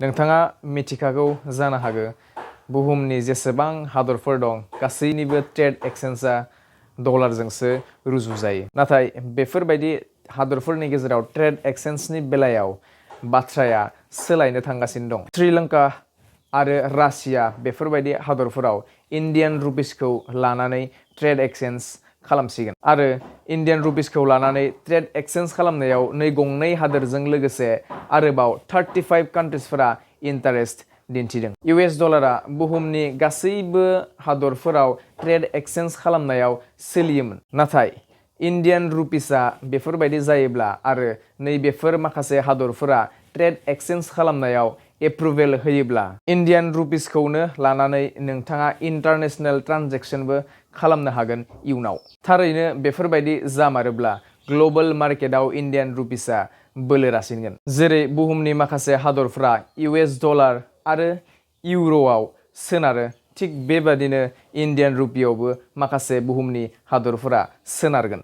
नोंथाङा मिथिखागौ जानो हागौ बुहुमनि जेसेबां हादरफोर दं गासैनिबो ट्रेड एक्सचेन्जआ डलारजोंसो रुजुजायो। नाथाय बेफोरबायदि हादरफोरनि गेजेराव ट्रेड एक्सचेन्जनि बेलायाव बाथ्राया सोलायनो थांगासिनो दं। श्रीलंका आरो रासिया बेफोरबायदि हादरफोराव इन्डियान रुपिसखौ लानानै ट्रेड एक्सचेन्ज खालामसिगोन आरो इन्डियान रुपिसखौ लानानै ट्रेड एक्सचेन्ज खालामनायाव गंनै हादोरजों लोगोसे आरोबाव 35 कान्ट्रिसफोरा इन्टारेस्ट दिन्थिदों। US डलारा बुहुमनि गासैबो हादरफोराव ट्रेड एक्सचेन्ज खालामनायाव सोलियोमोन। नाथाय इन्डियान रुपिसआ बेफोरबायदि जायोब्ला आरो नैबेफोर माखासे हादरफोरा ट्रेड एक्सचेन्ज खालामनायाव एप्रुभेल होयोब्ला इन्डियान रुपिसखौनो लानानै नोंथाङा इन्टारनेशनेल ट्रान्जेक्सनबो खालामनो हागोन इयुनाव। थारैनो बेफोरबायदि जामारोब्ला ग्लबेल मार्केटआव इन्डियान रुपिसआ बोलो रासिनगोन। जेरै बुहुमनि माखासे हादरफ्रा US डलार आरो इउर'आव सोनारो, थिग बेबादिनो इन्डियान रुपियावबो माखासे बुहुमनि हादरफोरा सोनारगोन।